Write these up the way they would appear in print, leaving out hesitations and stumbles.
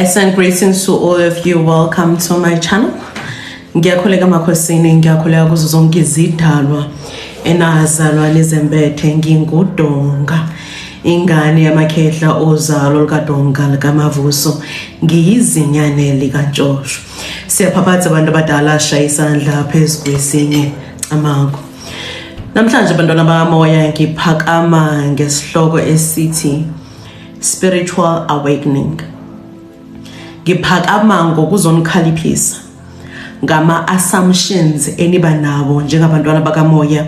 I send greetings to all of you. Welcome to my channel. Ngiyakhuleka makhosini, ngiyakhuleka kuzo zonke izidalwa enazalwa nizembethe ngingudonga. Ingane yamakhehla ozalo lukadonga likaMavuso ngiyizinyane likantshosho. Siyaphaphatha abantu abadala shaya isandla phezu kwesinye camago. Namhlanje bantwana bakamoya ngiphakama ngesihloko esithi spiritual awakening. Ngiphakama ngokuzonikhaliphisa ngama assumptions eniba nawo njengabantwana bakamoya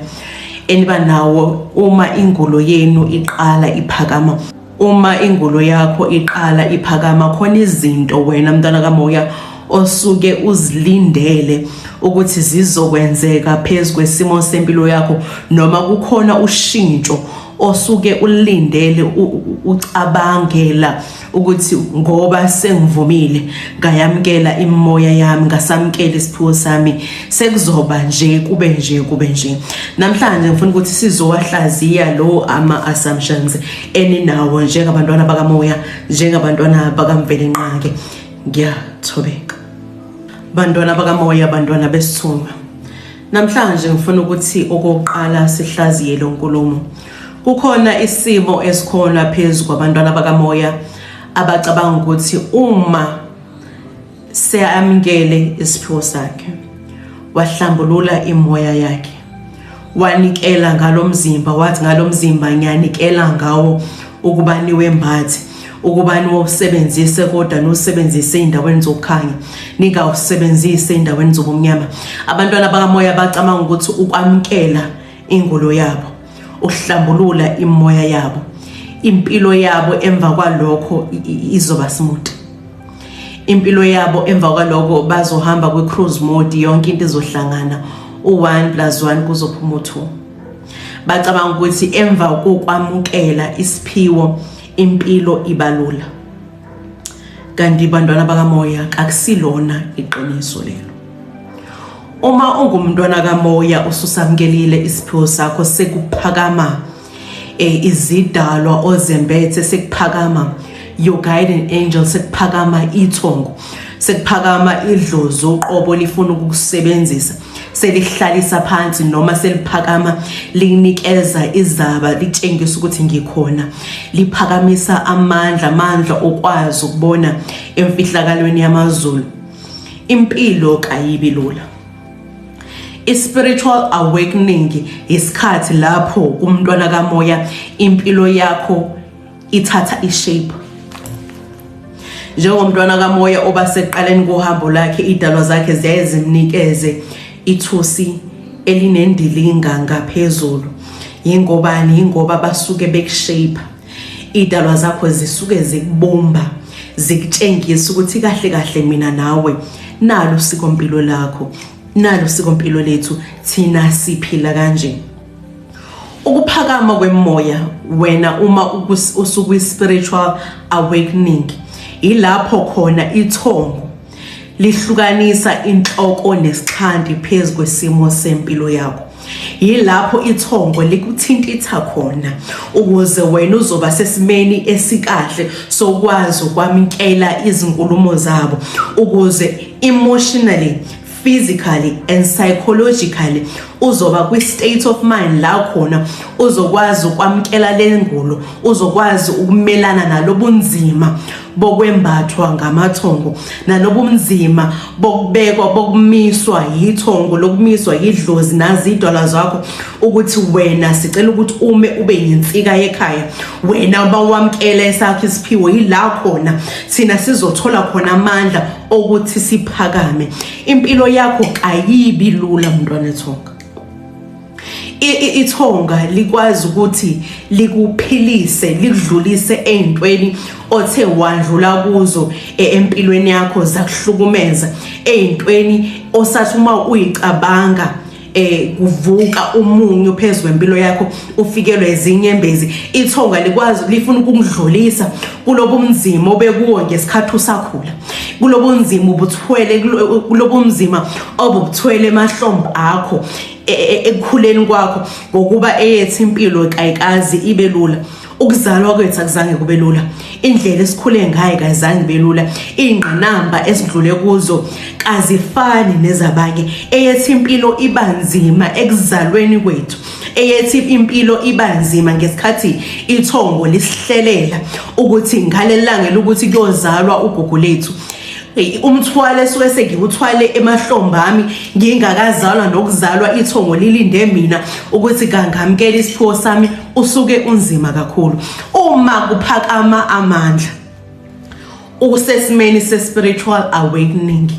eniba nawo uma ingulo yenu iqala iphakama uma ingulo yakho iqala iphakama khona izinto wena mntwana kamoya osuke uzilindele ukuthi zizokwenzeka phezu kwesimo sempilo yakho noma kukhona ushintsho osuke ulindele ucabangela ukuthi ngoba sengivumile ngayamkela imimoya yami ngasamkela isiphiwo sami sekuzoba nje kube nje kube nje namhlanje ngifuna ukuthi sizowahlaziya lo ama assumptions eninawo njengabantwana bakamoya njengabantwana bakamvelinqange ngiyathobeka bantwana bakamoya bantwana besithunywa Namhlanje ngifuna ukuthi okokuqala sihlaziye lo nkulumo. Kukhona isimo esikhona phezu kwabantwana bakamoya abacabanga ukuthi uma seyamukele isiphiwo sakhe wahlambulula imoya yakhe wanikela ngalomzimba wathi ngalomzimba ngiyanikela ngawo ukuba niwembathe ukuba niwusebenzise kodwa niwusebenzise ey'ndaweni zokukhanya ningawusebenzisi ey'ndaweni zobumnyama abantwana bakamoya bacabanga ukuthi ukwamukela ingulo yabo ukuhlambulula imoya yabo impilo yabo emva kwalokho izoba smooth impilo yabo emva kwaloko bazohamba kwi-cruise mode yonke into izohlangana u-1 plus 1 kuzophuma u-2 bacabanga ukuthi emva kokwamukela isiphiwo impilo ibalula kanti bantwana bakamoya kakusilona iqiniso lelo uma ungumntwana kamoya ususamkelile isiphiwo sakho sekuphakama eh, izidalwa ozembethe sekuphakama your guiding angel sekuphakama ithongo sekuphakama idlozi uqobo lifuna ukukusebenzisa selihlalisa phansi noma seliphakama linikeza izaba litshengisa ukuthi ngikhona liphakamisa amandla amandla okwazi ukubona emfihlakalweni yamazulu impilo kayibi lula i-spiritual awakening isikhathi lapho kumntwana kamoya impilo yakho ithatha ishape njengomntwana kamoya oba sekuqaleni kohambo lakhe idalwa zakhe ziyaye zimnikeze ithusi elinendilinga ngaphezulu yingobani yingoba basuke bekushape idalwa zakho zisuke zikubumba zikutshengisa ukuthi kahle kahle mina nawe nalo usikompilo lakho nalo usikompilo lethu thina siphila kanje Ukuphakama kwemoya wena uma usukwi spiritual awakening ilapho khona ithongo lihlukanisa inhloko nesixhanti phezu kwesimo sempilo yakho yilapho ithongo likuthintitha khona ukuze wena uzoba sesimeni esikahle sokwazi ukwamukela izinkulumo zabo ukuze emotionally physically and psychologically uzoba kwi-state of mind la khona uzokwazi ukwamukela le ngulo uzokwazi ukumelana nalobunzima bokwembathwa ngamathongo nalobunzima bokubekwa bokumiswa yithongo lokumiswa yidlozi nazidwala zakho ukuthi wena sicela ukuthi ume ube yinsika yekhaya wena uma wamkela esakho isiphiwo yila khona thina sizothola khona amandla okuthi siphakame impilo yakho kayibi lula mntwana ethonga ithonga likwazi ukuthi likuphilise likudlulise ey'ntweni othe wadlula kuzo e, empilweni yakho zakuhlukumeza ey'ntweni osathi uma uyicabanga eh kuvuka umunyu phezulu kwempilo yakho ufikelwe izinyembezi ithonga likwazi lifuna ukungidlulisa kulobunzima obekuwo ngesikhathi usakhula kulobunzima ubuthwele kulobunzima obubuthwele emahlombe akho e, e, ekukhuleni kwakho ngokuba eyethu impilo kayikazi ibe lula Ukuzalwa kwethu akuzange kube lula, indlela esikhule ngayo kayizange ibe lula, iy'ngqinamba esidlule kuzo kazifani nezabanye. Eyethi impilo iba nzima ekuzalweni kwethu, eyethi impilo iba nzima ngesikhathi ithongo lisihlelela ukuthi ngaleli langa lokuthi kuyozalwa ugogo lethu. Umthwalo esuke sengiwuthwale emahlombe ami ngingakazalwa nokuzalwa, ithongo lilinde mina ukuthi kangamukela isiphiwo sami, usuke unzima kakhulu. Uma kuphakama amandla usesimeni se-spiritual awakening,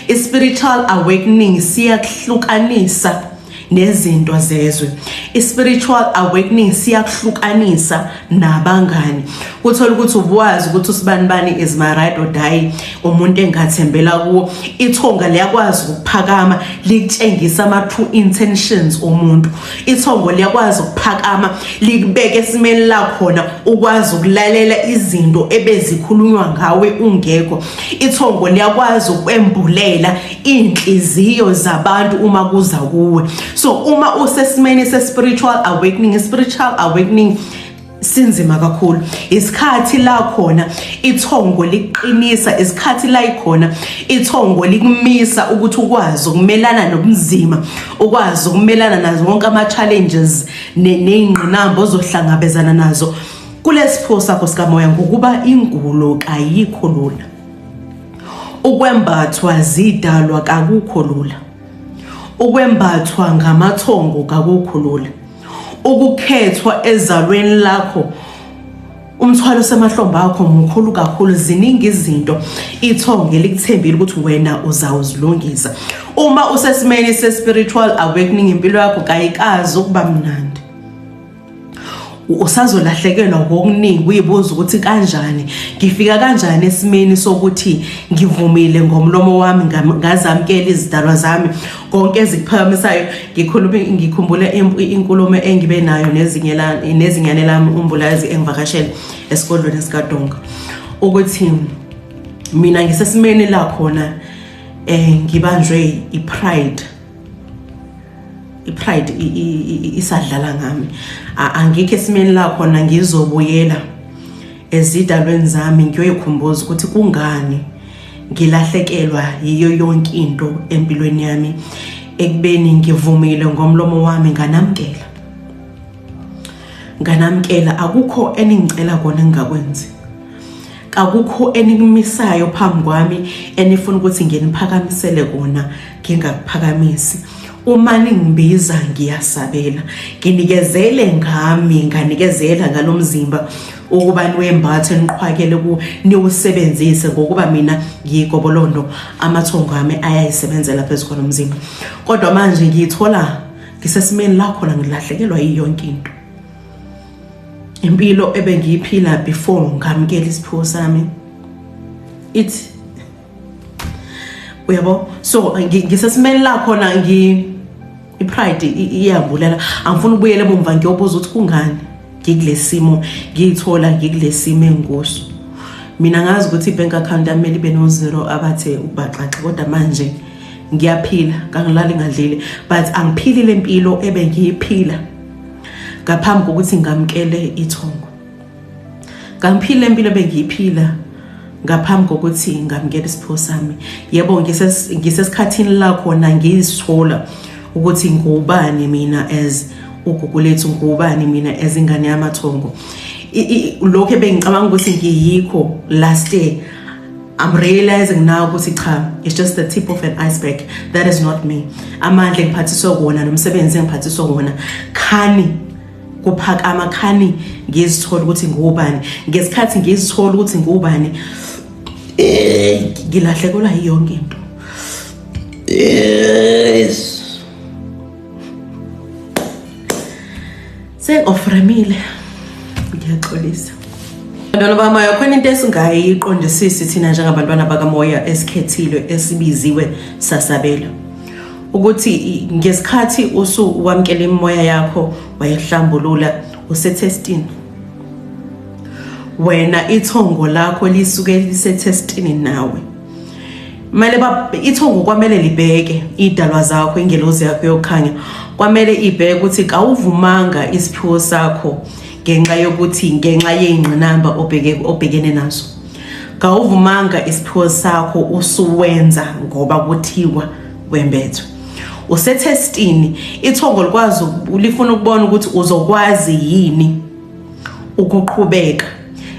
i-spiritual awakening siyakuhlukanisa nezinto zezwe. I-spiritual awakening siyakuhlukanisa nabangani. Kuthola ukuthi ubuwazi ukuthi usibanibani is my ride or die, umuntu engathembela kuwo. Ithonga liyakwazi ukuphakama likutshengisa ama-true intentions omuntu. Ithongo liyakwazi ukuphakama likubeke esimeni lakhona ukwazi ukulalela izinto ebezikhulunywa ngawe ungekho. Ithongo liyakwazi ukwembulela inhliziyo zabantu uma kuza kuwe. So uma usesimeni se-spiritual awakening, spiritual awakening sinzima kakhulu. Isikhathi la khona ithongo liqinisa, isikhathi la ikhona ithongo likumisa ukuthi ukwazi ukumelana nobunzima, ukwazi ukumelana nazo wonke ama challenges nezingqinamba ozohlangabezana nazo kulesiphiwo sakho sikamoya, ngokuba ingulo kayikho lula. Ukwembathwa zidalwa kakukho lula. Ukwembathwa ngamathongo kakukho lula. Ukukhethwa ezalweni lakho, umthwalo osemahlombe akho mkhulu kakhulu. Ziningi izinto ithongo elikuthembile ukuthi wena uzawuzilungisa. Uma usesimeni se-spiritual awakening, impilo yakho kayikazi ukuba mnandi, usazolahlekelwa ngokuningi. Uyibuza ukuthi kanjani ngifika kanjani esimeni sokuthi ngivumile ngomlomo wami ngazamukela izidalwa zami konke ezikuphakamisayo. Ngikhulume ngikhumbule inkulumo engibe nayo nezinye nezinyane lami uMbulazi engivakashele esigodlweni sikaDonga, ukuthi mina ngisesimeni la khona ngibanjwe i-pride, i-pride isadlala ngami. Angikho esimeni la khona ngizobuyela ezidalweni zami ngiyoyikhumbuza ukuthi kungani ngilahlekelwa yiyo yonke into empilweni yami, ekubeni ngivumile ngomlomo wami nganamkela nganamkela. Akukho eningicela kona engingakwenzi, akukho enikumisayo phambi kwami enifuna ukuthi nginiphakamisele kona ngingakuphakamisi. Uma ningibiza ngiyasabela, nginikezele ngami, nganikezela ngalomzimba ukuba niwembathe, niqhwakele ku niwusebenzise, ngokuba mina ngiyigobolondo, amathongo ami ayayisebenzela phezu kwalo mzimba. Kodwa manje ngiyithola ngisesimeni la khona ngilahlekelwa yiyo yonke into. Impilo ebengiyiphila before ngamukela isiphiwo sami ithi uyabo. So ngisesimeni la khona ngi i-pride iyangibulala. Angifuni ukubuyela emumva ngiyobuza ukuthi kungani ngikulesimo, ngiyithola ngikulesimo engikuso. Mina ngazi ukuthi i-bank account yami ibe no zero abathe ukubaxaxa, kodwa manje ngiyaphila, kangilali ngadlile, but angiphili lempilo ebengiyiphila ngaphambi kokuthi ngamukele ithongo. Ngangiphila impilo ebengiyiphila ngaphambi kokuthi ngamukele isiphiwo sami. Yebo, ngisesikhathini la khona ngizithola ukuthi ngubani mina as uGugulethu, ngubani mina as ingane yamathongo. Lokho ebengicabanga ukuthi ngiyikho last year, I'm realizing now ukuthi cha, it's just the tip of an iceberg, that is not me. Amandla engiphathiswe wona nomsebenzi engiphathiswe wona khani kuphakama, khani ngizithola ukuthi ngubani. Ngesikhathi ngizithola ukuthi ngubani, ngilahlekelwa yonke into. Yes, sengi-ofremile, ngiyaxolisa. Bantwana bakamoya, khona into esingayiqondisisi thina njengabantwana bakamoya esikhethilwe, esibiziwe sasabela, ukuthi ngesikhathi usuwamukela imimoya yakho wayihlambulula, usethestini wena. Ithongo lakho lisuke lisethestini nawe. Mele ithongo kwamele libheke idalwa zakho, ingelozi yakho yokukhanya kwamele ibheke ukuthi kawuvumanga isiphiwo sakho. Ngenxa yokuthi ngenxa yey'ngqinamba obheke obhekene nazo. Kawuvumanga isiphiwo sakho usuwenza ngoba kuthiwa wembethwe. Usethestini ithongo likwazi lifuna ukubona ukuthi uzokwazi yini ukuqhubeka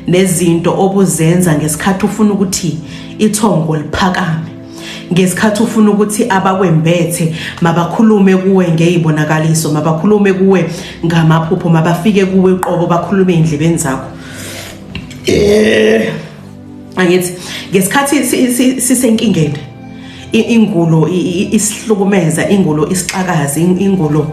nezinto obuzenza ngesikhathi ufuna ukuthi ithongo liphakame ngesikhathi ufuna ukuthi abakwembethe mabakhulume kuwe ngeyibonakaliso mabakhulume kuwe ngamaphupho mabafike kuwe uqobo bakhulume endlebeni zakho eh angithi ngesikhathi sisenkingeni ingulo isihlukumeza ingulo isixakazi ingulo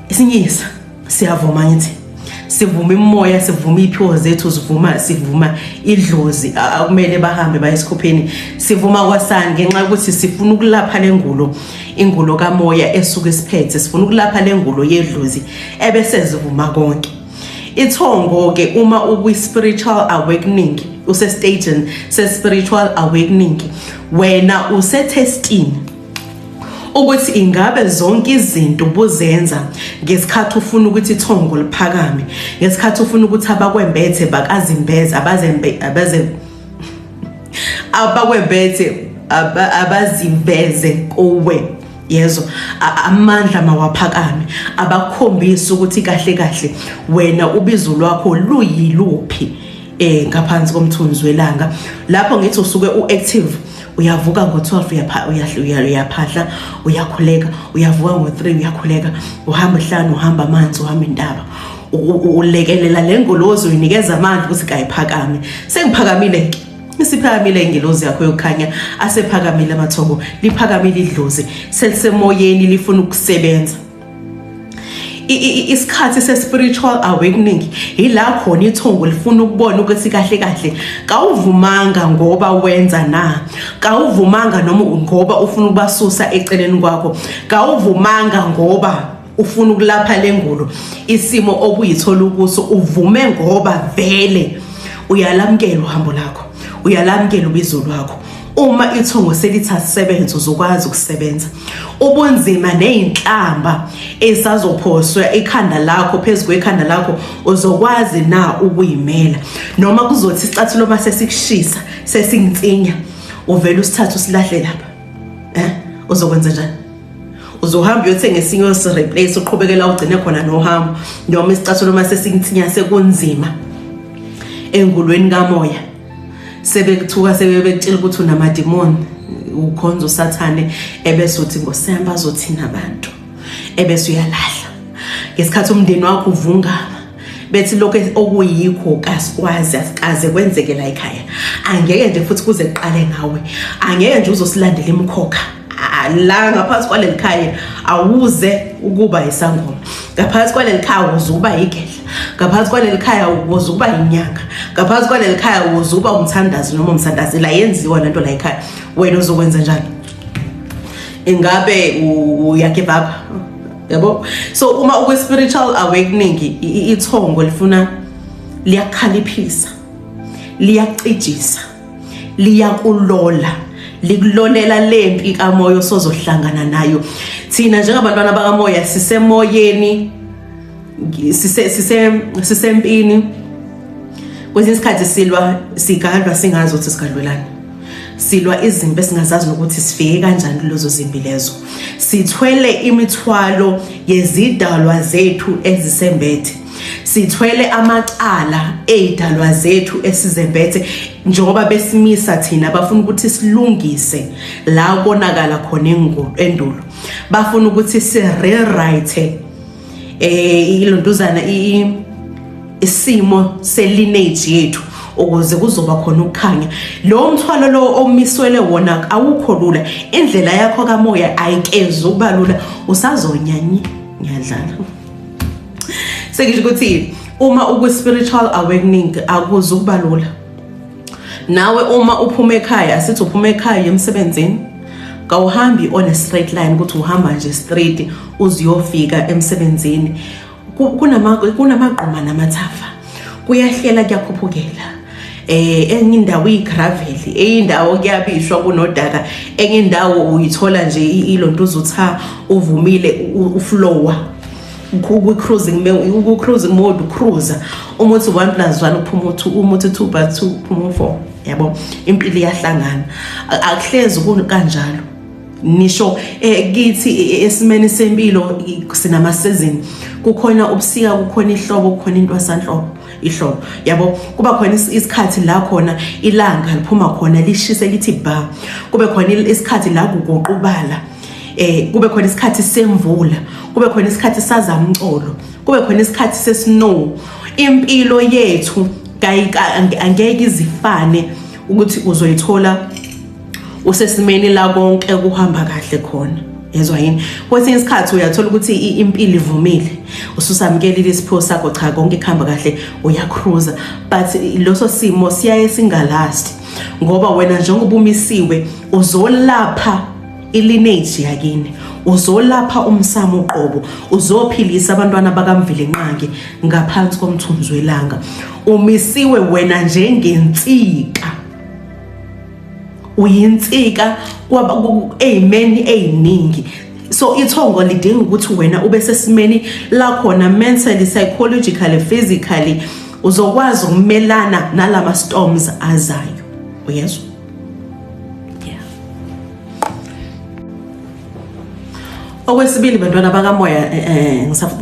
isinyisa siyavuma ngithi sivuma imoya sivuma iphiwo zethu sivuma sivuma idlozi akumele bahambe baye esikhupheni sivuma kwasani ngenxa yokuthi sifuna ukulapha lengulo ingulo kamoya esuke siphethe sifuna ukulapha lengulo yedlozi ebese zivuma konke ithongo ke uma ukwi spiritual awakening use stage se spiritual awakening wena use testing ukuthi ingabe zonke izinto ubuzenza ngesikhathi ufuna ukuthi ithongo liphakame ngesikhathi ufuna ukuthi abakwembethe bakazimbeze abazembe abaze abakwembethe abaziveze kuwe yezwa amandla mawaphakame abakukhombisa ukuthi kahle kahle wena ubizo lwakho luyiluphi eh ngaphansi komthunzi welanga lapho ngithi usuke uactive uyavuka ngo-12 uyaphahla uyakhuleka uyavuka ngo-3 uyakhuleka uhamba ihlanu uhamba amanzi uhamba intaba ulekelela le ngolozi uyinikeza amandla ukuthi kayiphakame sengiphakamile-ke isiphakamile ingelozi yakho yokukhanya asephakamile amathongo liphakamile idlozi selisemoyeni lifuna ukusebenza isikhathi se-spiritual awakening yila khona ithongo lifuna ukubona ukuthi kahle kahle kawuvumanga ngoba wenza na kawuvumanga noma ngoba ufuna ukubasusa eceleni kwakho kawuvumanga ngoba ufuna ukulapha lengulo isimo obuyithola ukuso uvume ngoba vele uyalamukela uhambo lakho uyalamukela ubizo lwakho uma ithongo selithi asisebenze uzokwazi ukusebenza ubunzima nezinhlamba esazophoswa ikhanda lakho phezu kwekhanda lakho uzokwazi na ukuyimela noma kuzothi isicathulo uma sesikushisa sesingitsinya uvela usithathe usilahle lapha eh uzokwenza njani uzohamba uyothenga esinye usireplace uqhubekela ugcine khona nohambo noma isicathulo uma sesingitsinya sekunzima engulweni kamoya sebekuthuka sebebekutshela ukuthi unamadimoni ukhonza usathane ebese uthi ngosiyami bazothina abantu ebese uyalahla ngesikhathi umndeni wakho uvungama bethi lokho okuyikho kasikwazi asikaze kwenzeke la ekhaya angeke nje futhi kuze kuqale ngawe angeke nje uzosilandela imikhokha la ngaphansi kwaleli khaya awuze ukuba isangoma ngaphansi kwaleli khaya uze uba igedla ngaphansi kwaleli khaya uze ukuba inyanga ngaphansi kwaleli khaya uze uba umthandazi noma umthandazela yenziwa lento la ekhaya wena uzokwenza njani ingabe uya give up yabo so uma ukwi spiritual awakening ithongo lifuna liyakhaliphisa liyacijisa liyakulola likulolela lempi kamoya osozohlangana nayo thina njengabantwana bakamoya sisemoyeni sise sise sisempini kwesinye isikhathi silwa sigadlwa singazi ukuthi sigadlwelani silwa izimpi esingazazi nokuthi sifike kanjani kulezo zimpi lezo sithwele imithwalo yezidalwa zethu ezisembethe sithwele amacala eyidalwa zethu esizembethe njengoba besimisa thina bafuna ukuthi silungise la konakala khona endulo bafuna ukuthi si rewrite eh ilontuzana isimo selineage yethu ukuze kuzoba khona ukukhanya lo mthwalo lo omiswele wona awukho lula indlela yakho kamoya ayikezi ukuba lula usazonyanyi ngiyadlala sengisho ukuthi uma ukwi spiritual awakening akuzi ukuba lula nawe uma uphuma ekhaya asithi uphuma ekhaya emsebenzini kawuhambi on a straight line ukuthi uhamba nje straight uziyofika emsebenzini kunamagquma namathafa kuyahlela kuyakhuphukela eh enye indawo iyigravel enye indawo kuyabishwa kunodaka enye indawo uyithola nje ilonto uzutha uvumile uflowa Kwi-cruising, ku-cruising mode, ucruiser uma uthi 1 plus 1 uphuma u-2, uma uthi 2 plus 2 uphuma u-4, yabo, impilo iyahlangana. Akuhlezi kanjalo. Nisho kithi esimeni sempilo sinama season, kukhona ubusika, kukhona ihlobo, kukhona intwasanhlobo, ihlobo, yabo. Kuba khona isikhathi la khona ilanga liphuma khona lishise lithi ba, kube khona isikhathi la kuguqubala, kube khona isikhathi semvula, kube khona isikhathi sazamcolo, kube khona isikhathi sesnow. Impilo yethu angeke izifane ukuthi uzoyithola usesimeni la konke kuhamba kahle khona, yezwa yini? Kwesinye isikhathi uyathola ukuthi impilo ivumile, ususamukelile isiphiwo sakho, cha, konke kuhamba kahle, uyacruiser, but loso simo siyaye singalast, ngoba wena njengoba umisiwe uzolapha ilineage yakini, uzolapha umsamo uqobo, uzophilisa abantwana bakaMvelinqangi ngaphansi komthunzi welanga. Umisiwe wena njengensika, uyinsika ey'meni ey'ningi. So ithongo lidinga ukuthi wena ube sesimeni la khona mentally, psychologically, physically uzokwazi ukumelana nalama storms azayo, uyezwa? Yeah. Okwesibili, bantwana bakamoya,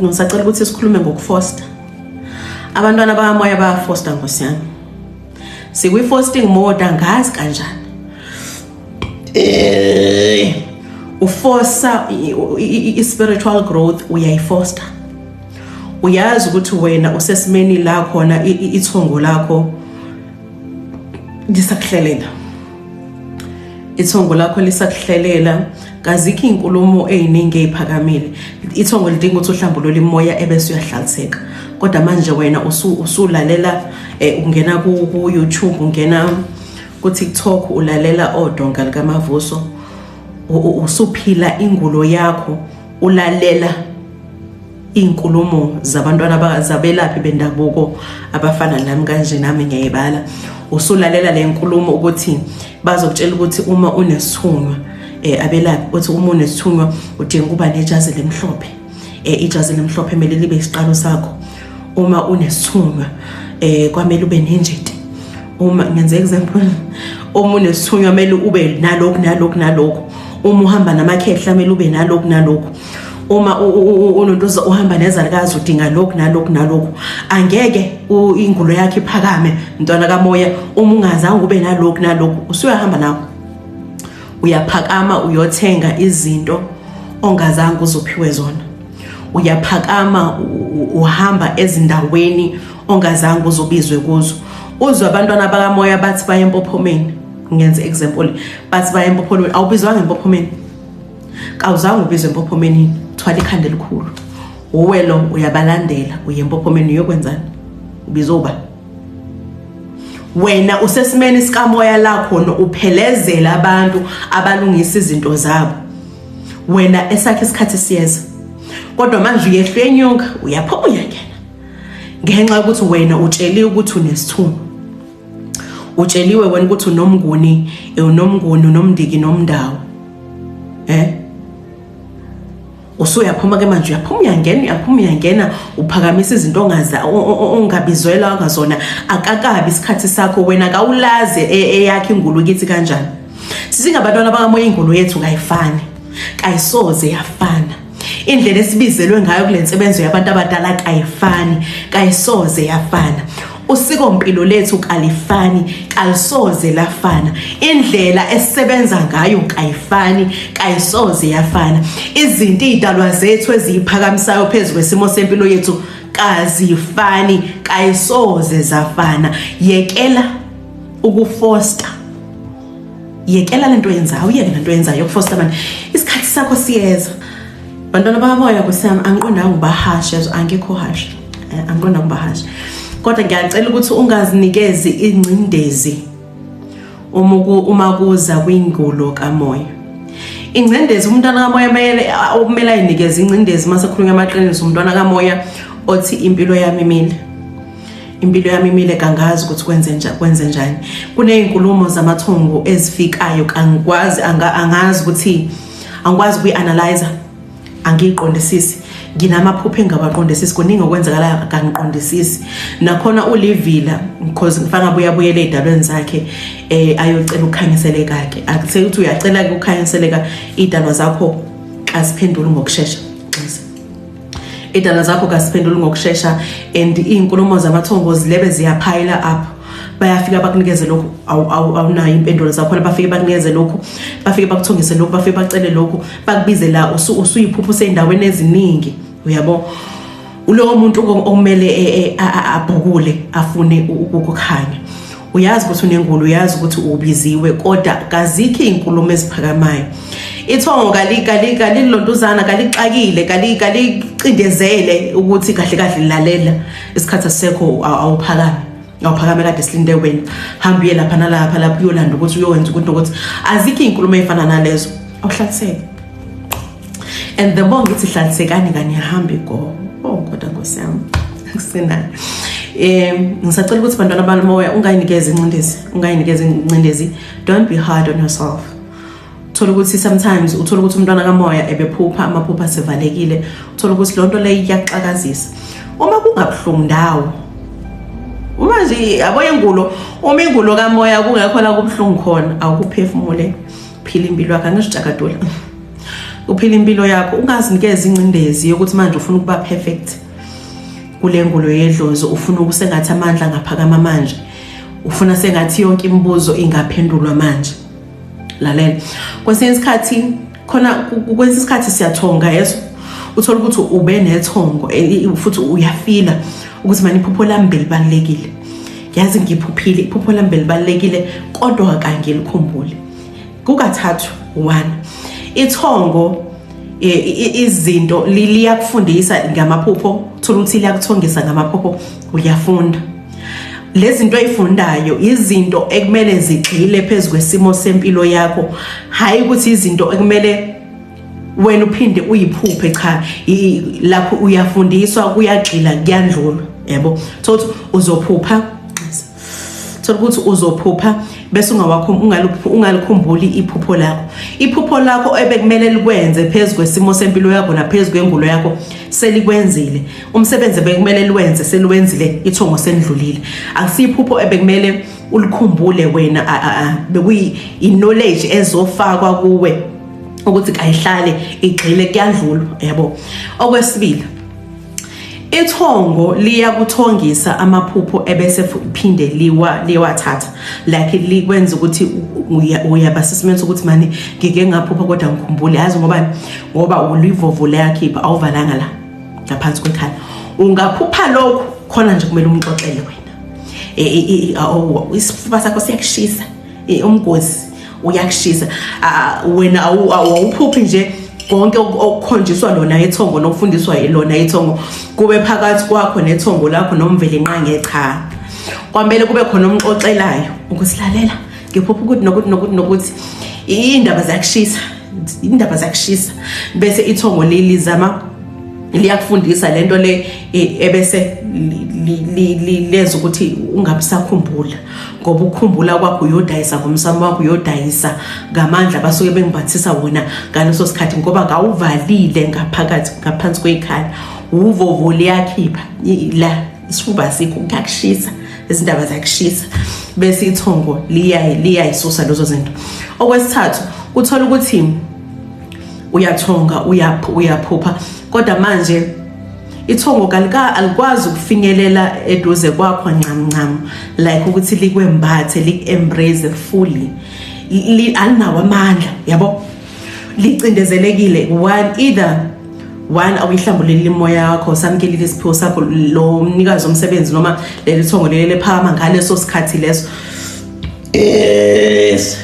ngisacela ukuthi sikhulume ngokufosta. Abantwana bakamoya bayafosta, nkosi yami. Sikwi-fasting mode, angazi kanjani. Ufosa i-spiritual growth, uyayifosta. Uyazi ukuthi wena usesimeni la khona ithongo lakho lisakuhlelela, ithongo lakho lisakuhlelela, kazikho iy'nkulumo ey'ningi ey'phakamile. Ithongo lidinga ukuthi uhlambulule imoya ebese uyahlaliseka. Kodwa manje wena usulalela, ungena ku-YouTube, ungena ku-TikTok, ulalela odonga likamavuso, usuphila ingulo yakho, ulalela iy'nkulumo zabantwana zabelaphi bendabuko abafana nami kanje, nami ngiyayibala. Usulalela le nkulumo ukuthi bazokutshela ukuthi uma unesithunywa, abelaphi uthi uma unesithunywa udinga ukuba nejazi lemhlophe, ijazi lemhlophe kumele libe isiqalo sakho. Uma unesithunywa, kwamele ube nenjeti. Uma ngenze example, uma unesithunywa kumele ube nalokhu nalokhu nalokhu. Uma uhamba namakhehla kumele ube nalokhu nalokhu. Uma unonto uhamba nezalukazi udinga lokhu nalokhu nalokhu. Angeke ingulo yakhe iphakame, mntwana kamoya, uma ungazange ube nalokhu nalokhu. Usuyahamba nawo, uyaphakama uyothenga izinto ongazange uzophiwe zona, uyaphakama uhamba ezindaweni ongazange uzobizwe kuzo. Uzwe abantwana bakamoya bathi baye empophomeni, ngenze example, bathi baye empophomeni. Awubizwanga empophomeni, kawuzange ubizwe empophomeni. Thwala ikhanda elikhulu, uwe lo uyabalandela, uye empophomeni uyokwenzani? Ubizoba wena usesimeni sikamoya la khona uphelezela abantu abalungisa izinto zabo. Wena esakhe isikhathi siyeza, kodwa manje uyehla uyenyuka, uyaphuma uyangena, ngenxa yokuthi wena utsheliwe ukuthi unesithunywa, utsheliwe wena ukuthi unomnguni, unomnguni, unomndiki nomndawo. Usuyaphuma ke manje, uyaphuma uyangena, uyaphuma uyangena, uphakamisa izinto ongaza ongabizwela ngazona. Akakabi isikhathi sakho, wena kawulazi eyakhe ingulo kithi kanjani. Sisingabantwana bakamoya, ingulo yethu kayifani, kayisoze yafana. Indlela esibizelwe ngayo kule nsebenzo yabantu abadala kayifani, kayisoze yafana. Usikompilo lethu kalifani, kalisoze lafana. Indlela esisebenza ngayo kayifani, kayisoze yafana. Izinto idalwa zethu eziyiphakamisayo phezu kwesimo sempilo yethu kazifani, kayisoze zafana. Yekela ukufosta, yekela lento yenzayo, uyeke lento yenzayo yokufosta manje. Isikhathi sakho siyeza, bantwana bakamoya kusami. Angiqondanga ubahashe, angikho harsh, angiqondanga ubahashe, kodwa ngiyacela ukuthi ungazinikezi ingcindezi uma kuza kwingulo kamoya. Ingcindezi umntwana kamoya kumele okumele ayinikeze ingcindezi mase khulunywa amaqiniso, umntwana kamoya othi impilo yami imile, impilo yami imile, kangazi ukuthi kwenze njani, kwenze njani. Kunezinkulumo zamathongo ezifikayo, angikwazi, angazi ukuthi angikwazi ukuyi-analyze, angiyiqondisisi. Nginamaphupho engingawaqondisisi, kuningi okwenzakalayo kangiqondisisi. Nakhona ulivila because ngifana abuye abuyele ey'dalweni zakhe ayocela ukukhanyiseleka-ke. Akuthe ukuthi uyacela-ke ukukhanyiseleka, iy'dalwa zakho aziphenduli ngokushesha. Idala zakho kasiphenduli ngokushesha and iy'nkulumo zamathongo zilebe ziyaphayila up. Bayafika bakunikeze lokhu, awunayo impendulo zakhona. Bafike bakunikeze lokhu, bafike bakuthongise lokhu, bafike bacele lokhu, bakubize la, usuyiphupha usey'ndaweni eziningi, uyabo. Ulowo muntu okumele abhukule afune ukukhanya. Uyazi ukuthi unengulo, uyazi ukuthi ubiziwe, kodwa kazikho iy'nkulumo eziphakamayo. Ithongo kalilontuzana, kalixakile, kalicindezele ukuthi kahle kahle lalela, isikhathi asisekho, awuphakame, awuphakame, kade silinde wena, hamba uye lapha nalapha, lapho uyolanda ukuthi uyowenza ukuthi nokuthi. Azikho iy'nkulumo ey'fana nalezo, awuhlaliseke. And the more ngithi hlalisekani, kanihambi go. Oh, kodwa nkosi yami, kusenani. Ngisacela ukuthi bantwana balomoya, ungayinikezi incindezi, ungayinikezi incindezi. Don't be hard on yourself. Uthola ukuthi sometimes uthola ukuthi umntwana kamoya ebephupha amaphupha sevalekile, uthola ukuthi lonto leyo iyaxakazisa. Uma kungabuhlungu ndawo, uma nje yabo ingulo, uma ingulo kamoya kungekho la kubuhlungu khona, awukuphefumule, phila impilo yakho, angisho tshakadula, uphila impilo yakho, ungazinikeza incindezi yokuthi manje ufuna ukuba perfect kule ngulo yedlozi, ufuna ukusengathi amandla ngaphakama manje, ufuna sengathi yonke imibuzo ingaphendulwa manje. Lalela, kwesinye isikhathi khona, kwesinye isikhathi siyathonga yeso, uthola ukuthi ube nethongo futhi uyafila ukuthi mani iphupho lami belibalulekile, yazi ngiphuphile, iphupho lami belibalulekile, kodwa kangilikhumbuli. Kukathathu. One, ithongo izinto liyakufundisa ngamaphupho, thola ukuthi liyakuthongisa ngamaphupho, uyafunda lezi zinto oyifundayo, izinto ekumele zigxile phezu kwesimo sempilo yakho, hayi ukuthi izinto ekumele wena uphinde uyiphuphe. Cha, lapho uyafundiswa, kuyagxila, kuyandlula, yabo. Thola ukuthi uzophupha, thola ukuthi uzophupha bese ungawakho ungalikhumbuli iphupho lakho. Iphupho lakho ebekumele likwenze phezu kwesimo sempilo yakho naphezu kwengulo yakho selikwenzile. Umsebenzi ebekumele liwenze seliwenzile, ithongo selidlulile. Akusiyiphupho ebekumele ulikhumbule wena, bekuyi knowledge ezofakwa kuwe ukuthi kayihlale igxile, kuyadlulwa, yabo. Okwesibili, ithongo liyakuthongisa amaphupho ebese phinde liwa liwathatha, like likwenza ukuthi uyaba sesimeni sokuthi mani ngike ngaphupha kodwa ngikhumbule, yazi ngoba ulivovo liyakhipha, awuvalanga la ngaphansi kwekhala. Ungaphupha lokhu khona nje, kumele umxoxele wena. Isifuba sakho siyakushisa, umgosi uyakushisa wena, awuphuphi nje konke okukhonjiswa lona ithongo nokufundiswa lona ithongo, kube phakathi kwakho nethongo lakho noMvelinqange. Cha, kwamele kube khona umxoxelayo ukuthi lalela, ngiphupha ukuthi nokuthi nokuthi nokuthi, iy'ndaba ziyakushisa, indaba ziyakushisa, bese ithongo lizama liyakufundisa lento le ebese lenza ukuthi ungabisakhumbula, ngoba ukukhumbula kwakho uyodayisa ngomsamo wakho, uyodayisa ngamandla basuke bengimbathisa wona ngaleso sikhathi, ngoba kawuvalile ngaphakathi ngaphansi kwekhala, uvovo liyakhipha la, isifuba sikho kuyakushisa, izindaba ziyakushisa, bese ithongo liyayisusa lezo zinto. Okwesithathu, uthola ukuthi uyathonga, uyaphupha, kodwa manje ithongo kalika alikwazi ukufinyelela eduze kwakho ncam ncam, like ukuthi likwembathe, liku-embrace fully, alinawo amandla, yabo, licindezelekile. One, either one, awuyihlambulelile imoya yakho, samkelile isiphiwo sakho, lo mnikazi womsebenzi noma leli thongo leli lephakama ngaleso sikhathi leso, yes,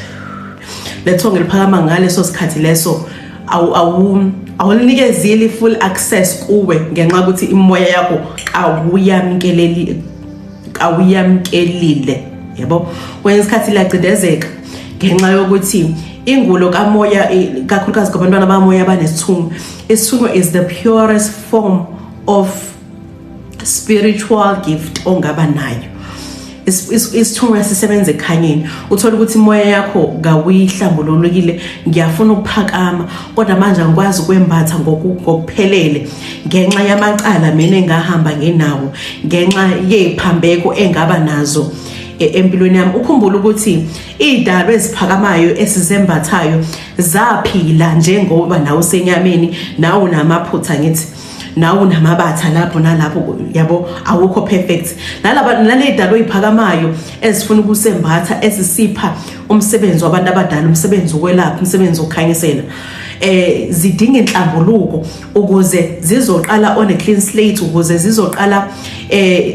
lethongo liphakama ngaleso sikhathi leso, awu awulinikezeli full access kuwe ngenxa yokuthi imoya yakho kawuyamkeleli, kawuyamkelile, yabo. Kwenye isikhathi liyacindezeka ngenxa yokuthi ingulo kamoya, kakhulukazi kubantwana bamoya abanesithunywa. Isithunywa is the purest form of spiritual gift ongaba nayo. Isithunywa sisebenza ekukhanyeni. Uthola ukuthi imoya yakho kawuyihlambululukile. Ngiyafuna ukuphakama, kodwa manje angikwazi ukwembatha ngokuphelele ngenxa yamacala mina engahamba ngenawo, ngenxa yeziphambeko engaba nazo empilweni yami. Ukhumbule ukuthi idalwa eziphakamayo esizembathayo zaphila njengoba nawe usenyameni, nawe unamaphutha, ngithi nawe unamabatha lapho nalapho, yabo, awukho perfect. Nalaba nalezidalo oyiphakamayo ezifuna ukusembatha, ezisipha umsebenzi wabantu abadala, umsebenzi wokwelapha, umsebenzi wokukhanyisela, zidinga inhlambuluko ukuze zizoqala on a clean slate, ukuze zizoqala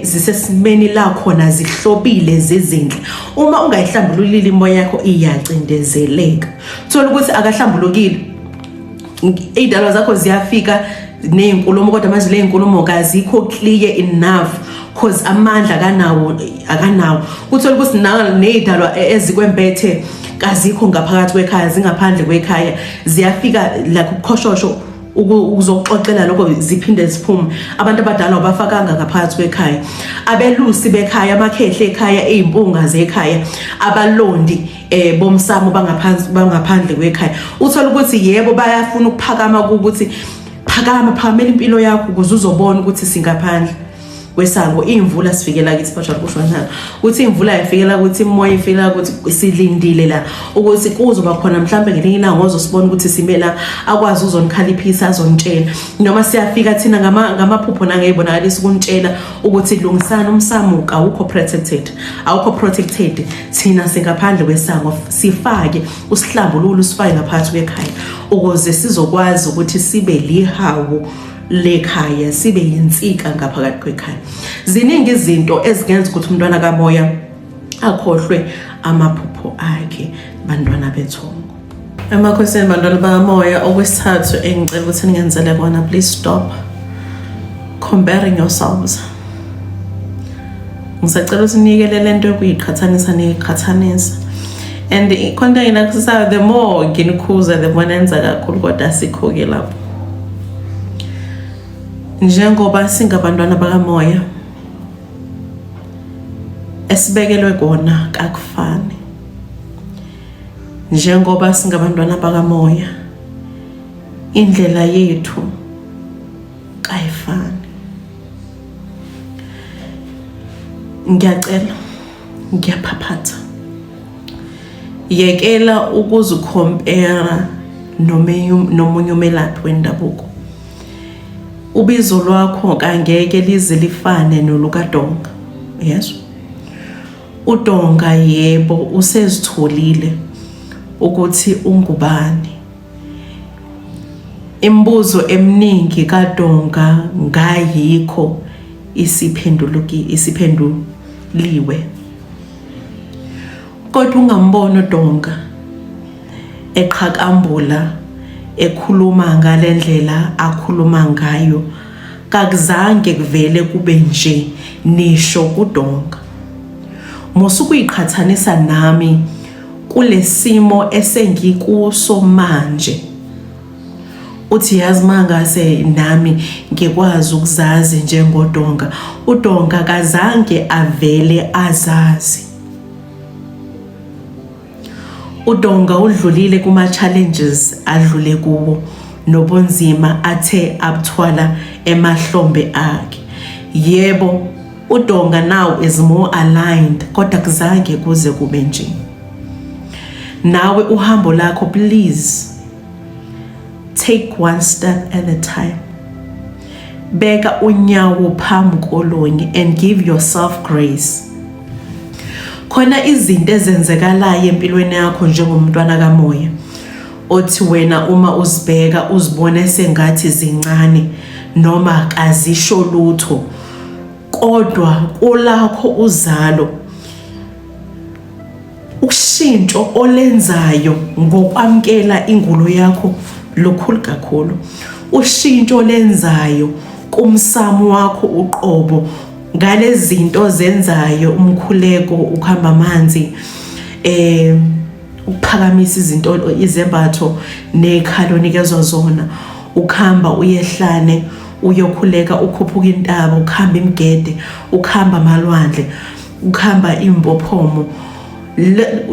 zisesimeni la khona zihlobile, zizinhle. Uma ungayihlambululile imoya yakho, iyacindezeleka. Thola ukuthi akahlambulukile, iy'dalwa zakho ziyafika ney'nkulumo, kodwa manje le y'nkulumo kazikho clear enough cause amandla akanawo, akanawo. Uthola ukuthi ney'dalwa ezikwembethe kazikho ngaphakathi kwekhaya, zingaphandle kwekhaya, ziyafika like ukukhoshosho ukuzoxoxela lokho, ziphinde ziphume. Abantu abadala abafakanga ngaphakathi kwekhaya, abelusi bekhaya, amakhehle ekhaya, iy'mpunga zekhaya, abalondi bomsamo bangaphansi, bangaphandle kwekhaya. Uthola ukuthi yebo, bayafuna ukuphakama, ukuthi phakama, phakamela impilo yakho ukuze uzobona ukuthi singaphandle kwesango. Imvula sifikela kithi, bajwayele kusho kanjalo ukuthi imvula yafikela ukuthi imoya ifikela ukuthi silindile la ukuthi kuzoba khona mhlambe ngelinye ilanga ozosibona ukuthi sime la, akwazi uzonikhaliphisa, azonitshela, noma siyafika thina ngamaphupho nangey'bonakalisa ukunitshela ukuthi lungisani umsamo, awukho protected, awukho protected. Thina singaphandle kwesango, sifake usihlambulule, usifake ngaphakathi kwekhaya ukuze sizokwazi ukuthi sibe lihawu lekhaya, sibe yinsika ngaphakathi kwekhaya. Ziningi izinto ezingenza ukuthi umntwana kamoya akhohlwe amaphupho akhe, bantwana bethongo emakhosini, bantwana bakamoya. Okwesithathu engicela ukuthi ningenzele kona, please stop comparing yourselves. Ngisacela ukuthi niyekele lento yokuyiqhathanisa, niyiqhathanisa, and khona enginakusisayo, the more nginikhuza, the more nenza kakhulu, kodwa asikho-ke lapho. Njengoba singabantwana bakamoya, esibekelwe kona kakufani. Njengoba singabantwana bakamoya, indlela yethu kayifani. Ngiyacela, ngiyaphaphatha, yekela ukuzikhompera nomunye umelaphi wendabuko. Ubizo lwakho kangeke lize lifane nolukadonga, yezwa? Udonga, yebo, usezitholile ukuthi ungubani. Imibuzo eminingi kaDonga ngayikho isiphenduluki isiphenduliwe, kodwa ungambona uDonga eqhakambula ekhuluma ngalendlela akhuluma ngayo, kakuzange kuvele kube nje nisho kuDonga. Musukuyiqhathanisa nami kulesimo esengikuso manje. Uthi yazi, mangase nami ngikwazi ukuzazi njengodonga. Udonga kazange avele azazi. Udonga udlulile kuma challenges adlule kuwo nobunzima athe abuthwala emahlombe akhe. Yebo, uDonga now is more aligned, kodwa kuzange kuze kube nje. Nawe uhambo lakho, please take one step at a time. Beka unyawo phambi kolunye and give yourself grace. Khona izinto ezenzekalayo empilweni yakho njengomntwana kamoya othi wena uma uzibheka uzibone sengathi zincane noma kazisho lutho, kodwa kulakho uzalo ushintsho olenzayo ngokwamkela ingulo yakho lukhulu kakhulu. Ushintsho lenzayo kumsamo wakho uqobo ngalezinto zenzayo, umkhuleko, ukuhamba amanzi, ukuphakamisa izinto, izembatho nekhalo onikezwa zona, ukuhamba uyehlane uyokhuleka, ukhuphuka intaba, ukuhamba imigede, ukuhamba amalwandle. Ukuhamba imbophomo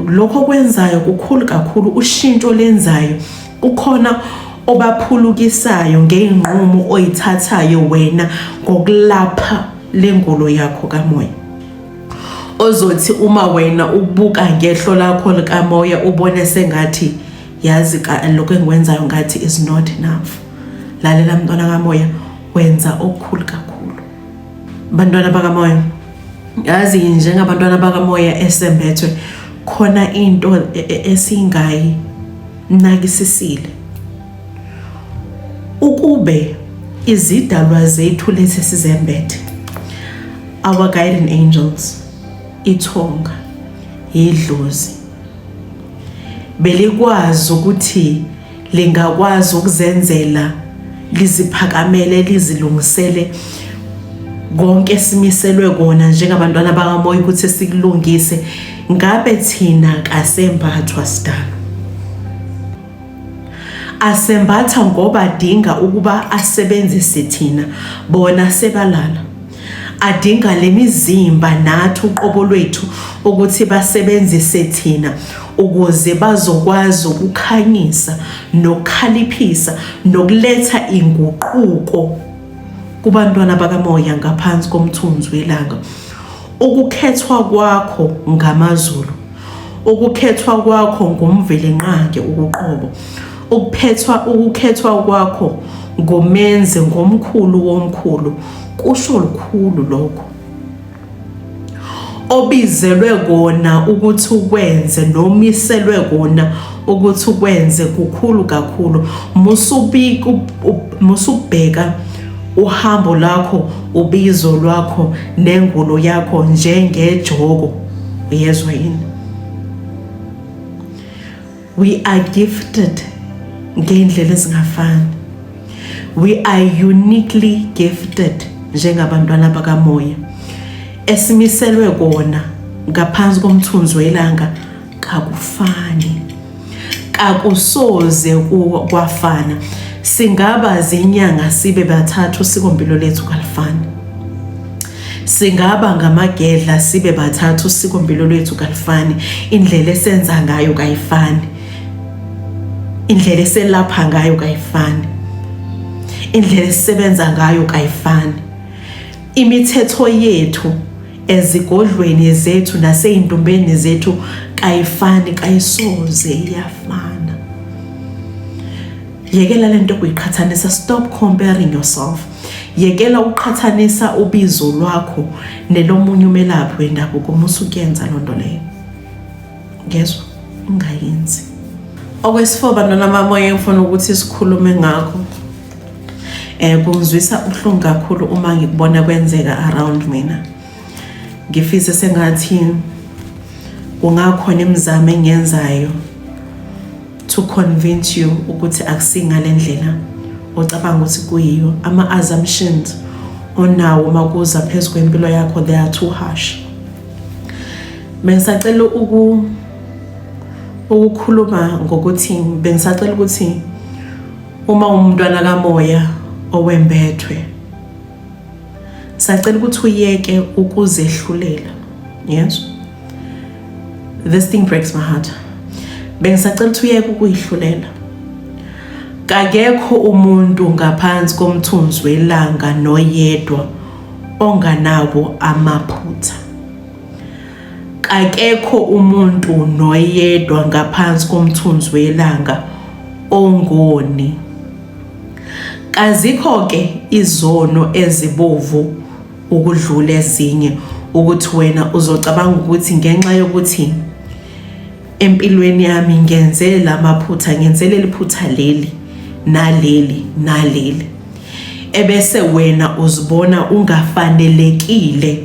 lokho kwenzayo kukhulu kakhulu, ushintsho lenzayo kukhona obaphulukisayo ngey'nqumo oyithathayo wena ngokulapha lengulo yakho kamoya, ozothi uma wena ubuka ngehlo lakho likamoya ubone sengathi yazi lokho engikwenzayo ngathi is not enough. Lalela mntwana kamoya, wenza okukhulu kakhulu. Bantwana bakamoya, yazi njengabantwana bakamoya esembethwe khona into esingayi nakisisile, ukube izidalwa zethu lezi sizembethe, our guiding angels, ithonga, idlozi, belikwazi ukuthi lingakwazi ukuzenzela, liziphakamele, lizilungisele konke simiselwe kona njengabantwana bakamoya ukuthi sikulungise, ngabe thina kasembathwa sidalo. Asembatha ngoba adinga ukuba asebenzise thina, bona sebalala. Adinga lemizimba nathi uqobo lwethu ukuthi basebenzise thina ukuze bazokwazi ukukhanyisa nokukhaliphisa nokuletha inguquko kubantwana bakamoya ngaphansi komthunzi welanga. Ukukhethwa kwakho ngamaZulu, ukukhethwa kwakho nguMvelinqangi uqobo, ukuphethwa ukukhethwa kwakho ngomenzi ngomkhulu womkhulu, kusho lukhulu lokho obizelwe kona ukuthi ukwenze nomiselwe kona ukuthi ukwenze, kukhulu kakhulu. Musubika musubheka uhambo lwakho, ubizo lwakho nengulo yakho njengejoko, uyezwa yini? We are gifted ngendlela ezingafani. We are uniquely gifted njengabantwana bakamoya, esimiselwe kona ngaphansi komthunzi welanga kakufani, kakusoze kwafana. Singaba zinyanga sibe bathathu, usikompilo lethu kalifani. Singaba ngamagedla sibe bathathu, usikompilo lwethu kalifani. Indlela esenza ngayo kayifani, indlela eselapha ngayo kayifani, indlela esisebenza ngayo kayifani. Imithetho yethu ezigodlweni zethu nasey'ntumbeni zethu kayifani, kayisoze iyafana. Yekela lento kuyiqhathanisa, stop comparing yourself. Yekela ukuqhathanisa ubizo lwakho nelomunye umelaphi wendabuko. Musa ukuyenza loo nto leyo, ngezwa, ungayenzi. Okwesi-four, bantwana bamoya, engifuna ukuthi sikhulume ngakho, kungizwisa ubuhlungu kakhulu uma ngikubona kwenzeka around mina. Ngifise sengathi kungakhona imizamo engiyenzayo to convince you ukuthi akusingale ndlela ocabanga ukuthi kuyiyo. Ama-assumptions onawo uma kuza phezu kwempilo yakho, they are too harsh. Bengisacela ukukhuluma ngokuthi bengisacela ukuthi uma umntwana kamoya owembethwe, sacela ukuthi uyeke ukuzehlulela. Yes, this thing breaks my heart. Bengisacela ukuthi uyeke ukuyihlulela. Kakekho umuntu ngaphansi komthunzi welanga noyedwa onganabo amaphutha. Kakekho umuntu noyedwa ngaphansi komthunzi welanga ongoni. Kazikho-ke izono ezibovu ukudlula ezinye ukuthi wena uzocabanga ukuthi ngenxa yokuthi empilweni yami ngenze lamaphutha, ngenze leli phutha leli naleli naleli, ebese wena uzibona ungafanelekile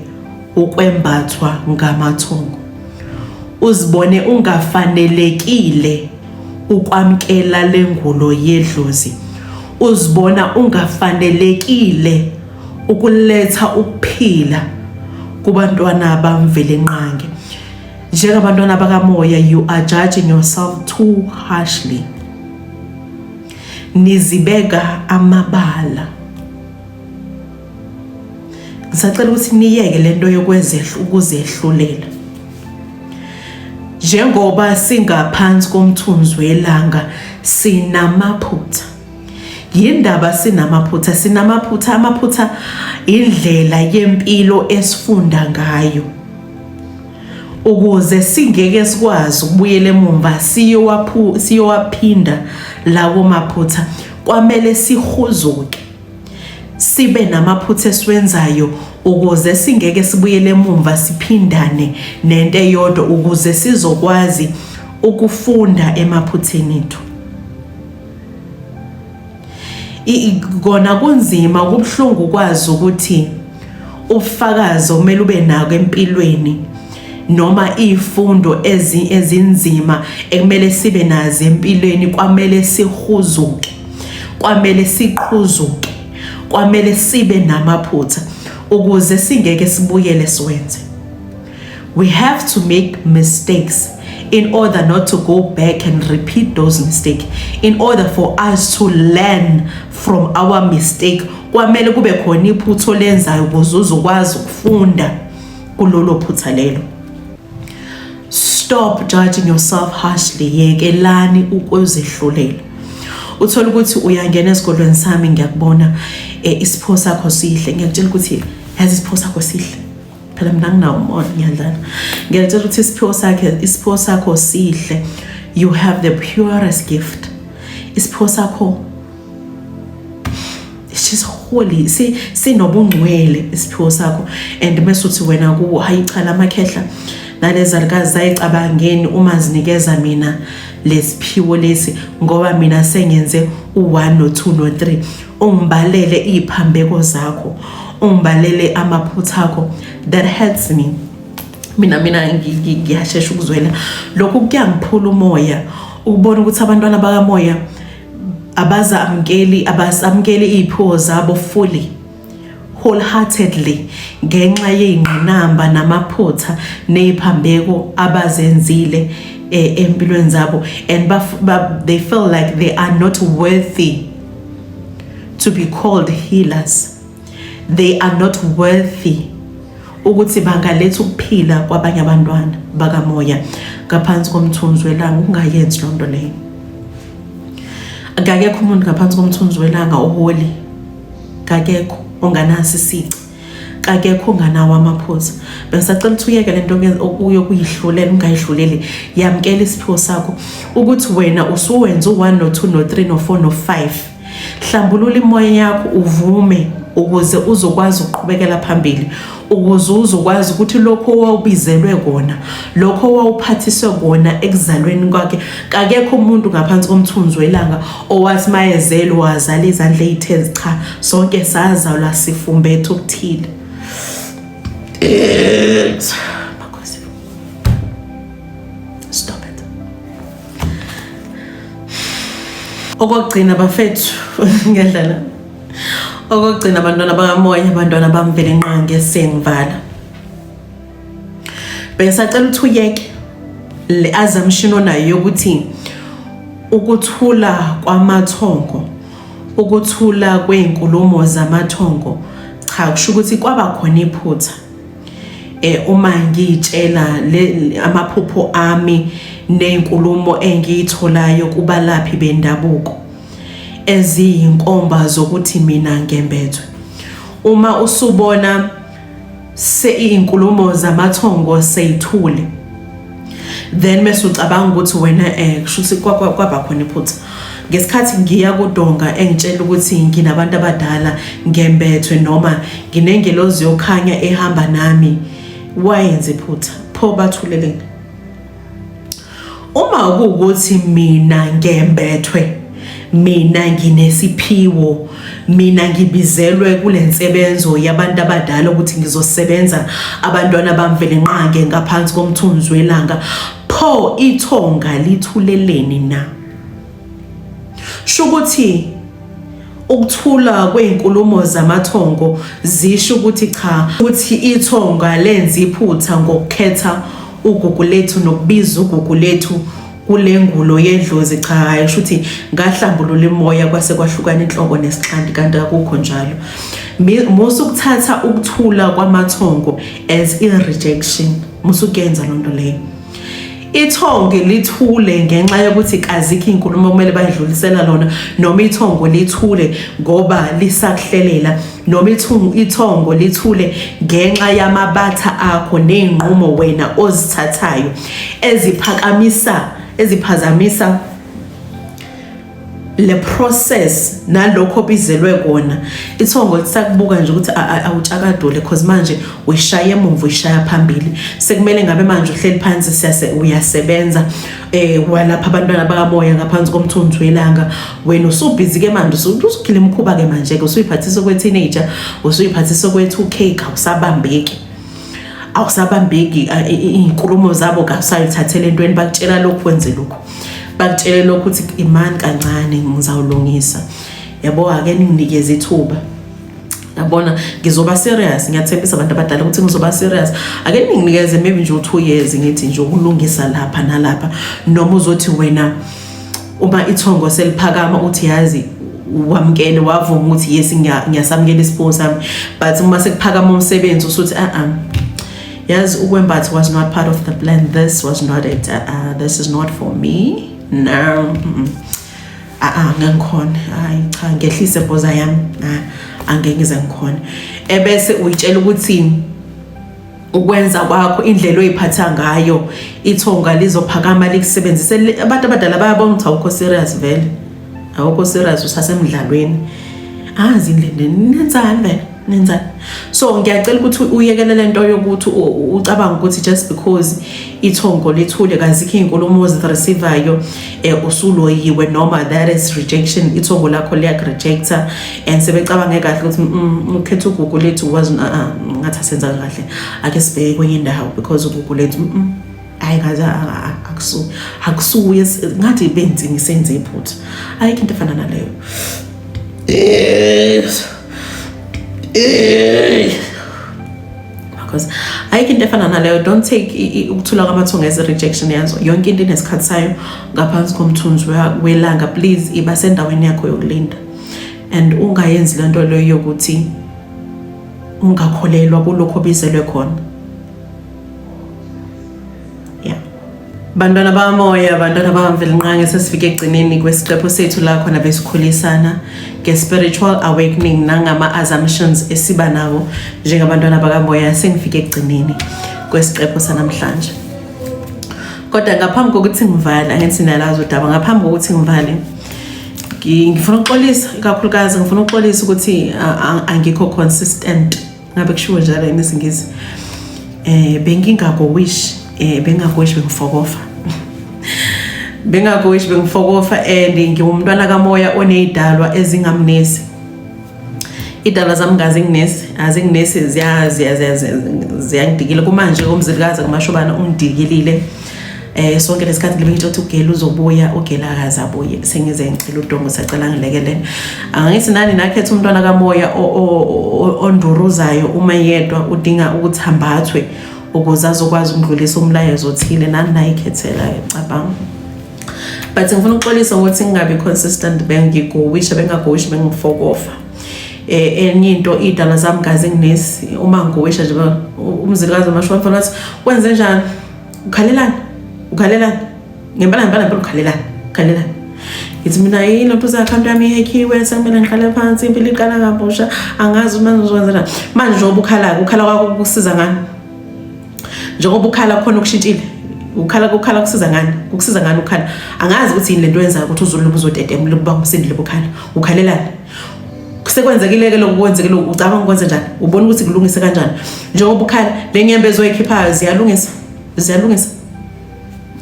ukwembathwa ngamathongo, uzibone ungafanelekile ukwamkela lengulo yedlozi, uzibona ungafanelekile ukuletha ukuphila kubantwana bamvelenqange. Njengabantwana bakamoya, you are judging yourself too harshly. Nizibeka amabala. Ngisacela ukuthi niyeke lento yokwezehlu ukuzehlulela. Njengoba singaphansi komthunzi welanga sinamaphutha. Yindaba sinamaphutha, sinamaphutha, amaphutha indlela yempilo esifunda ngayo. Ukuze singeke sikwazi ukubuyela emumva siyowaphinda lawo maphutha kwamele sihuzuke. Sibe namaphutha esiwenzayo ukuze singeke sibuyele emumva siphindane nento eyodwa ukuze sizokwazi ukufunda emaphutheni ethu. Kona kunzima kubuhlungu ukwazi ukuthi ubufakazi okumele ube nako empilweni noma izifundo ezinzima ekumele sibe nazo empilweni kwamele sihuzuke, kwamele siqhuzuke, kwamele sibe namaphutha ukuze singeke sibuyele siwenze. We have to make mistakes in order not to go back and repeat those mistakes, in order for us to learn from our mistake. Kwamele kube khona iphutha olenzayo ukuze uzokwazi ukufunda kulolo phutha lelo. Stop judging yourself harshly. Yekelani ukuzehlulela. Uthola ukuthi uyangena esigodlweni sami, ngiyakubona, isipho sakho sihle, ngiyakutshela ukuthi yazi isipho sakho sihle. Phela mina nginawo umona, ngiyadlala. Ngiyakutshela ukuthi isiphiwo sakhe, isiphiwo sakho sihle. You have the purest gift. Isiphiwo sakho it's just holy, sinobungcwele isiphiwo sakho. And mase uthi wena kuwo, hayi cha lamakhehla nalezalukazi zayicabangeni uma zinikeza mina lesiphiwo lesi, ngoba mina sengenze u1 no2 no3. Ungibalele iziphambeko zakho, ungibalele amaphutha akho. That hurts me. Mina ngiyashesha ukuzwela lokhu, kuyangiphula umoya ukubona ukuthi abantwana bakamoya abazamukeli, abasamukeli iziphiwo zabo fully, wholeheartedly, ngenxa yey'ngqinamba namaphutha ney'phambeko abazenzile empilweni zabo, and they feel like they are not worthy to be called healers. They are not worthy ukuthi bangaletha ukuphila kwabanye abantwana bakamoya ngaphansi komthunzi welanga. Ungayenzi loo nto leyo. Akekho umuntu ngaphansi komthunzi welanga oholi, kakekho onganaso isici, kakekho onganawo amaphutha. Bengisacela ukuthi uyeke lento yokuyihlulela, ungayihluleli. Yamukela isiphiwo sakho ukuthi wena usuwenze u1 no2 no3 no4 no5. Hlambulula imoya yakho, uvume, ukuze uzokwazi ukuqhubekela phambili, ukuze uzokwazi ukuthi lokho owawubizelwe kona, lokho owawuphathiswe kona ekuzalweni kwakhe. Kakekho umuntu ngaphansi komthunzi welanga owathi mayezelwe wazala izandla ey'the cha, sonke sazalwa sifumbethe okuthile. Stop it. Okokugcina bafethu, ngiyadlala. Okokugcina abantwana bakamoya, abantwana bamvele nqange, sengivala. Bengisacela ukuthi uyeke le assumption onayo yokuthi ukuthula kwamathongo, ukuthula kwey'nkulumo zamathongo, cha, kusho ukuthi kwaba khona iphutha. Uma ngiyitshela amaphupho ami nezinkulumo engiyitholayo kubalaphi bendabuko eziyinkomba zokuthi mina ngembethwe. Uma usubona izinkulumo zamathongo seyithule, then mase ucabanga ukuthi wena kusho ukuthi kwaba khona iphutha. Ngesikhathi ngiya kudonga engitshela ukuthi nginabantu abadala ngembethwe noma nginengelozi yokhanya ehamba nami, wayenza iphutha. Pho bathuleleni? Uma kuwukuthi mina ngembethwe, mina nginesiphiwo, mina ngibizelwe kule nsebenzo yabantu abadala ukuthi ngizosebenza abantwana bamvele nqange ngaphansi komthunzi welanga, pho ithonga lithuleleni na? Shukuthi ukuthula kwezinkulumo zamathongo zisho ukuthi cha, ukuthi ithonga lenza iphutha ngokukhetha ugugu lethu nokubiza ugugu lethu Kule ngulo yedlozi, cha, hayi, shuthi ngahlambulula imoya kwase kwahlukana inhloko nesixhanti, kanti akukho njalo. Musa ukuthatha ukuthula kwamathongo as i-rejection, musa ukuyenza loo nto leyo. Ithongo lithule ngenxa yokuthi kazikho iy'nkulumo okumele bayidlulisela lona, noma ithongo lithule ngoba lisakuhlelela, noma ithongo lithule ngenxa yamabatha akho ney'nqumo wena ozithathayo eziphakamisa, eziphazamisa le process nalokho obizelwe kona. Ithongo lisakubuka nje ukuthi awutshakadule, cause manje uyishaya emuva, uyishaya phambili. Sekumele ngabe manje uhleli phansi, siyase uyasebenza, walapha abantwana bakamoya ngaphansi komthunzi welanga. Wena usubhizi ke manje, usukhile imikhuba ke manje ke, usuyiphathisa kwe teenager, usuyiphathisa kwe 2K, awusabambeki, awusabambeki. Iy'nkulumo zabo kawusayithathela entweni. Bakutshela lokhu, wenze lokhu, bakutshele lokhu, ukuthi imani kancane, ngizawulungisa, yabo, ake ninginikeze ithuba, yabona, ngizoba serious, ngiyathembisa abantu abadala ukuthi ngizoba serious, ake ninginikeze maybe nje u-2 years, ngithi nje ukulungisa lapha nalapha. Noma uzothi wena uma ithongo seliphakama uthi, yazi, wamkele, wavuma ukuthi yes, ngiyasamukela isipho sami, but uma sekuphakama umsebenzi usuthi, "Ah, yazi, ukwembatha was not part of the plan. This was not it. This is not for me, no. Ah, ngangikhona, hayi cha, ngehlise bhoza yami, ah, angeke ngize ngikhona." Ebese uyitshela ukuthi ukwenza kwakho, indlela oyiphatha ngayo, ithonga lizophakama likusebenzise. Abantu abadala bayabona ukuthi awukho serious vele, awukho serious, usasemdlalweni. Azi indlela nenzani vele, nenzani. So ngiyacela ukuthi uyekele lento yokuthi ucabanga ukuthi just because ithongo lithule, kazikho iy'nkulumo ozireceivayo, usuloyiwe noma that is rejection, ithongo lakho liyakurejecta and sebecabange kahle ukuthi ukhetha uGugu lethu was ngathi asenza kahle, ake sibheke kwenye indawo because uGugu lethu hayi, ngathi akusuye, ngathi benzi ngisenze iphutha. Ayikho into efana naleyo. Because ayikho into efana naleyo. Don't take ukuthula kwamathongo as a rejection yazo. Yonke into inesikhathi sayo ngaphansi komthunzi welanga. Please, iba sendaweni yakho yokulinda and ungayenzi lento leyo yokuthi ungakholelwa kulokho obizelwe khona. Yeah, bantwana bamoya, bantwana bamvelinqange, sesifike ekugcineni kwesiqephu sethu la khona besikhulisana nge-spiritual awakening nangama-assumptions esiba nawo njengabantwana bakamoya. Sengifike ekugcineni kwesiqephu sanamhlanje, kodwa ngaphambi kokuthi ngivale, angithi nalazi udaba, ngaphambi kokuthi ngivale ngifuna ukuxolisa, ikakhulukazi ngifuna ukuxolisa ukuthi angikho consistent, ngabe kushiwo njalo yini isiNgisi. Bengingagowish, bengagowish, bengifokofa, bengagowish, bengifokofa, and ngiwumntwana kamoya oney'dalwa ezingamnesi. Idalwa zami ngazinginesi, azinginesi, ziyangidikile kumanje. Umzilikazi kaMashobana ungidikilile sonke lesikhathi ngibe ngitsho ukuthi ugela uzobuya, ugela akaze abuye. Sengize ngicela udongo, sacela ngilekelele. Angithi nani nakhetha umntwana kamoya onduruzayo uma yedwa, udinga ukuthi hambathwe ukuze azokwazi ukudlulisa umlayezo othile. Nani nayikhethela, cabanga. But ngifuna ukuxolisa ukuthi ngingabi consistent, bengigowisha, bengagowishi, bengifokofa. Enye into, iy'dalwa zami ngaze nginesi. Uma ngigowisha nje, umzilikazi wamashwa mfana wathi, "Wenze njani? Ukhalelani? Ukhalelani ngempela, ngempela, ngempela? Ukhalelani? Ukhalelani?" Ngithi mina, yini lento i-account yami ihackiwe, sekumele ngiqale phansi, impilo iqala kabusha, angazi uma ngizokwenza manje. Njengoba ukhala, ukhala kwakho kusiza ngani? Njengoba ukhala, khona okushintshile? Ukhala, ukhala kusiza ngani? Kukusiza ngani ukhala? Angazi ukuthi yini lento yenzayo ukuthi uzuluba, uzotetemula, ukuba umsindile bukhala. Ukhalelani? Sekwenzekile-ke lokhu, kwenzekile. Ucabanga ukwenza njani? Ubona ukuthi kulungise kanjani njengoba ukhala? Le nyembezi oyikhiphayo ziyalungisa? Ziyalungisa?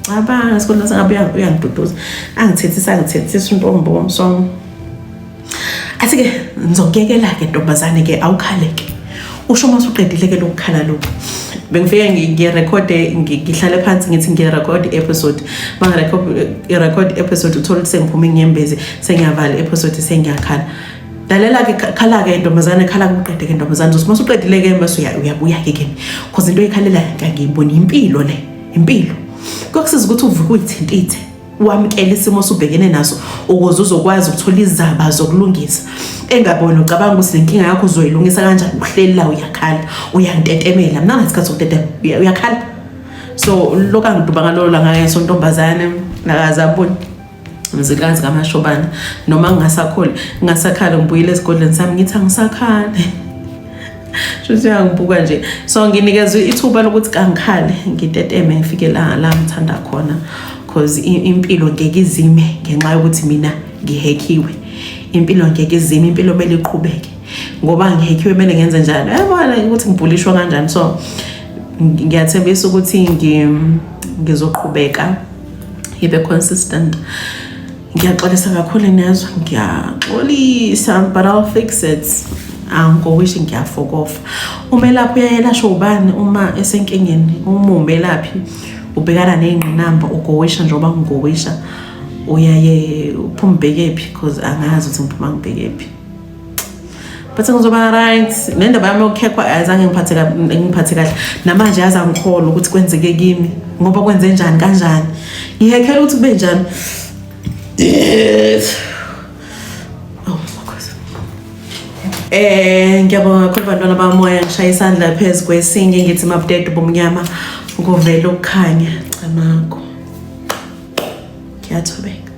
Cabanga, esikoleni sengabe uyangiduduza, angithethisa, angithethisa untombo. So athi-ke, ngizokuyekela-ke ntombazane-ke, awukhale-ke, usho uma usuqedile-ke lokukhala lokhu. Bengifike ngirekhode, ngihlale phansi, ngithi ngirekhode i-episode, ma ngirekhode i-episode, uthole ukuthi sengiphuma inyembezi, sengiyavala i-episode, sengiyakhala. Lalela-ke, khala-ke ntombazane, khala-ke uqede-ke ntombazane. Uzothi uma usuqedile-ke, mase uyabuya-ke kimi, cause into oyikhalelayo ngangiyibona. Impilo le, impilo kuyokusiza ukuthi uvuke uyithintithe. wamkele isimo osubhekene naso ukuze uzokwazi ukuthola izaba zokulungisa. Engabona ucabanga ukuthi lenkinga yakho uzoyilungisa kanjani, uhleli la uyakhala, uyantetemela. Mina ngesikhathi sokutetema uyakhala. So lokho angiduba ngalolo langa ngeso ntombazane nakaze abone mzilikazi kaMashobana noma ngingasakholi ngingasakhali ngibuyile esigodlweni sami ngithi angisakhali shuthi uyangibuka nje. So nginikezwe ithuba lokuthi kangikhale ngiteteme ngifike la la ngithanda khona, cause impilo ngeke izime ngenxa yokuthi mina ngihekhiwe. Impilo ngeke izime, impilo kumele iqhubeke. Ngoba ngihekhiwe kumele ngenze njani? Yabona ukuthi ngibhulishwa kanjani. So ngiyathembisa ukuthi ngizoqhubeka ngibe consistent. Ngiyaxolisa kakhulu, niyazwa, ngiyaxolisa, but I'll fix it. Angikowishi, ngiyafokofa. Umelaphi uyayelashwa ubani uma esenkingeni? Uma umelaphi ubhekana ney'ngqinamba, ugowisha njengoba ngigowisha, uyaye uphuma ubhekephi? Because angazi ukuthi ngiphuma ngibhekephi, but ngizoba right. Nendaba yami yokuhekhwa ayizange ngiphathe kahle namanje, yazi angikholwa ukuthi kwenzeke kimi, ngoba kwenze njani, kanjani ngihekhela ukuthi kube njani? Yes. Oh my God. Ngiyabonga kakhulu bantwana bamoya, ngishaya isandla phezu kwesinye ngithi mabudedu bomnyama kuvela ukukhanya. Camakho. Ngiyathobeka.